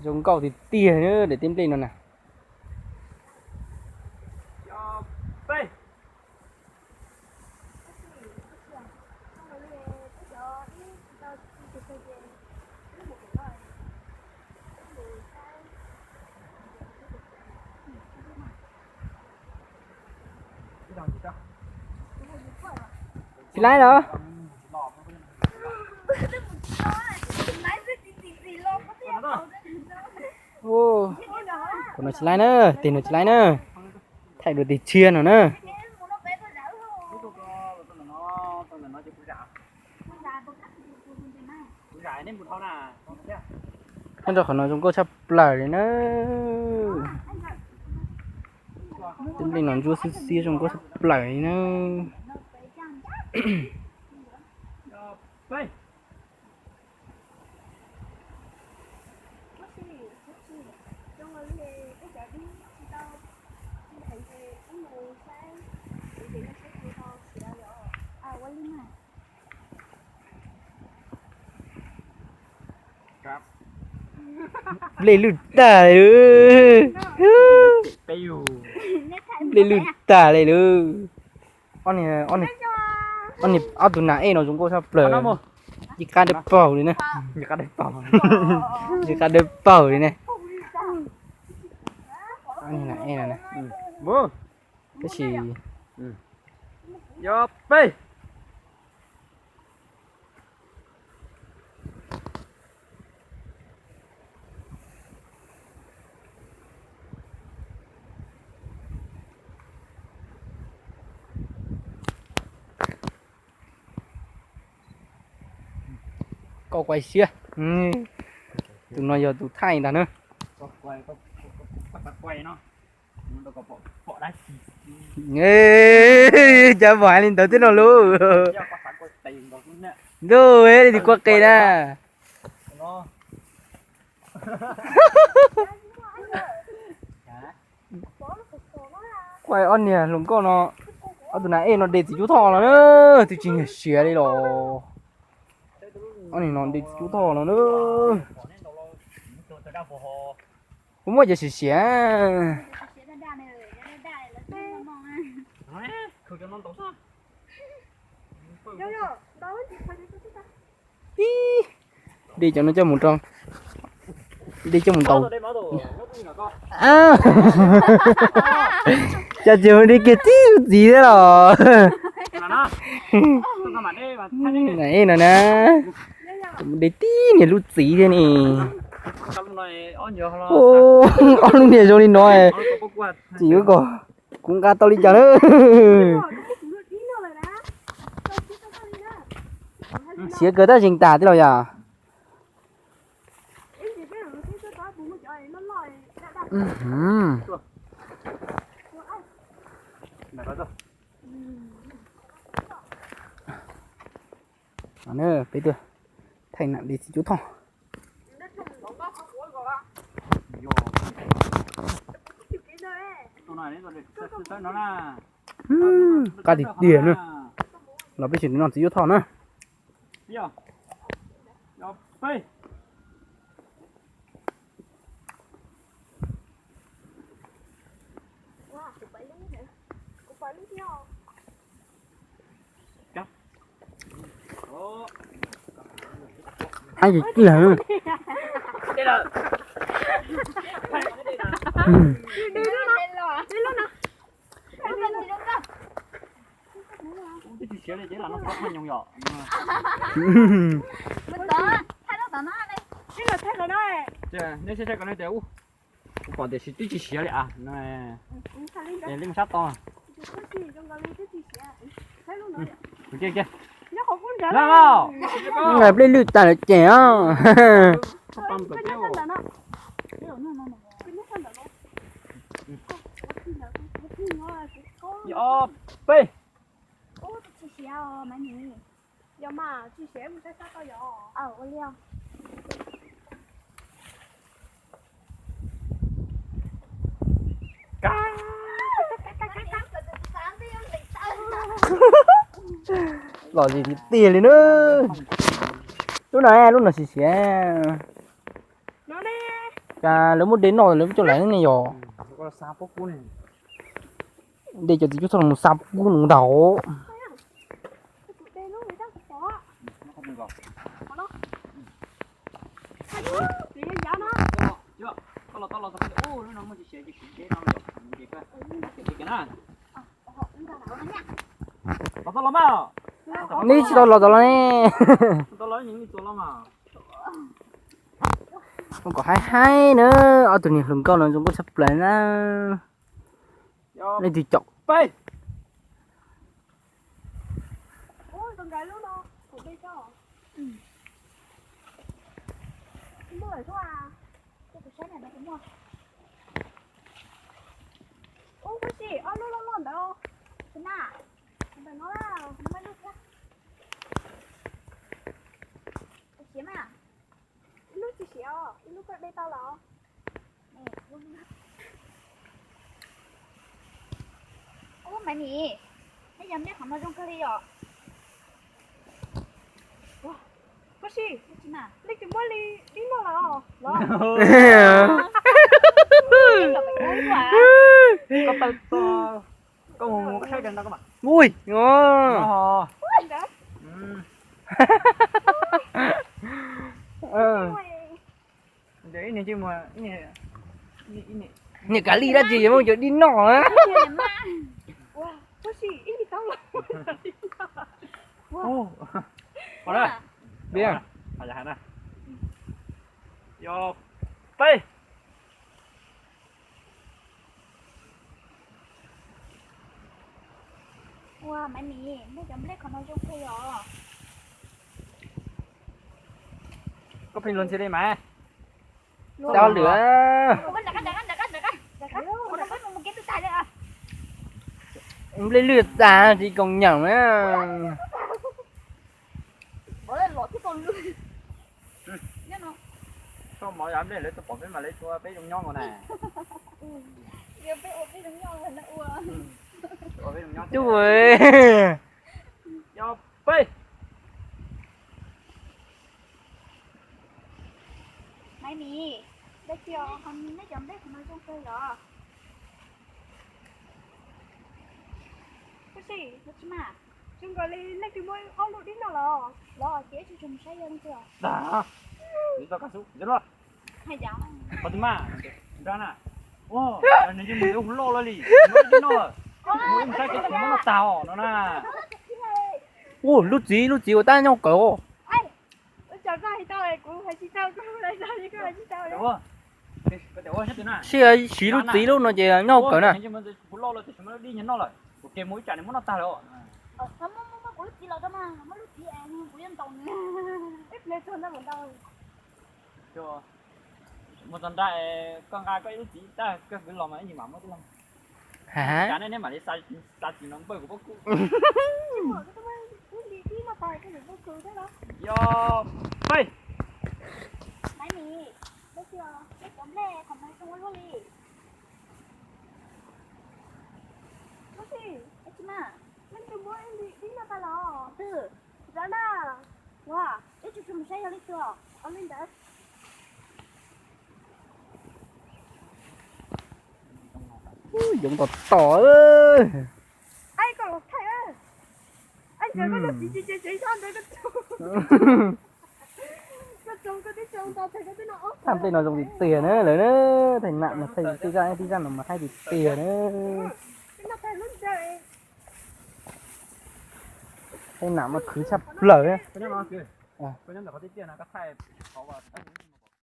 Zoo nkauj tiag tiag na daim teb nplej no na. Tsis laib los? Qhov no tsis laib na, teg no tsis laib na. Thaij dua teg tshiab no na. Nyob rau qhov no zoo nkauj tshaj plaws li na. Teb nplej no ntsuab xiab xiab zoo nkauj tshaj plaws li na. Nplej lwj tag li lawm. Nplej lwj tag li lawm. Ob niag, ob niag, ob niag, ob tug nas ej no zoo nkauj tshaj plaws. Ci qab dawb paug li na. Ci qab dawb paug li na. Ob niag nas ej no na. Tab sis yog peb. Koj kuai siab. Tus no yog tus thaij ntag na. Cas pom hais li ntawd thiab no lauj? Ntuj, li tis kuaj qe na. Kuaj ob niag hluas nkauj no, ob tug nas ej no de txiv cub thoj los na, twb tsis niag siav li los. Ob niag no de txiv cub thoj los na. Kuv muab cov siav siav. Ib, de cov no coj mus rau, de coj mus ntaus. Cas tsis mus de kiag tib tug txiv thiab los? Ej no na, de tib niag lub txiv thiab ne. Ob lub niag zoo li no, txiv ub, kom kuv nqa tau li cas na. Siav kawg tab sis tas thiab los yom. Peb tuaj thaij nam de txiv cub thoj. Qab tiag tiag na. Los peb tseem noj txiv cub thoj na. Kuv pom tias twb tsis siav li a. Li mus sab tod. Nplej lwj tas lawm ces os. Peb. Los zis tiag tiag li na. Lub no, lub no siav siav. Cas lawv muab de noj lawv coj lawm ne yom? De cov txiv cuab txhob los xa pub ntag. Neb tsis tau los tau los ne. Kom haib haib na, ob tug niag hluas nkauj no zoo nkauj tshaj plaws na. Leej twg caum? Ub, tab sis ob lub loj loj ntawd, tus na, ntawm no, ntawm no muaj ib lub thiab. Siav mas, ib lub tsis siav os, ib lub koj de tau lawm. Ub, Maiv Mis, nej cov nplej qhov no zoo kawg li yom. Tab sis leej twg muab li dib noj lawm los? Ui, niam kav li dab tsi yuav muab cov dib noj na. Ua, Maiv Mis, nej cov nplej qhov no zoo kawg li os. Koj pheej luag ntxhi li mas. Tau lwm. Nplej lwj tas tsis koom nyeem na. Tso mov yog nplej lawv tuaj pom peb mas lawv tua peb zoo nyob nkaus na. Cub, peb. Maiv Mis, dab tsi os, neb cov nplej qhov no zoo kawg li os. Tab sis, zoo nkaus li leej twg muab ob lub dib noj los, los ces ib tsoom saib yog leej twg os. Qhov twg mas, nrab na. Nws yeej mus hu loj loj li, muab dib noj lawm. Mus ib mus saib ces tsis muab noj tag os no na. Ua, lub txiv, lub txiv ua tab nyob kawg. Sib siv lub txiv lub no ces nyob kawg na. Mus txog nrad, koj nqa koj ib lub txiv tag koj kwv los mas ib nyuag mam muab tib log. Cas nej mam li xa txiv no npawj kuv pob kub. Yog peb. Yoov tom tom. Thaj nplej no zoo tiag tiag na lawm na, thaj nam no thaj tib zaj tib zaj no mas haib tiag tiag na. Thaj nam no khwv tshaj plaws.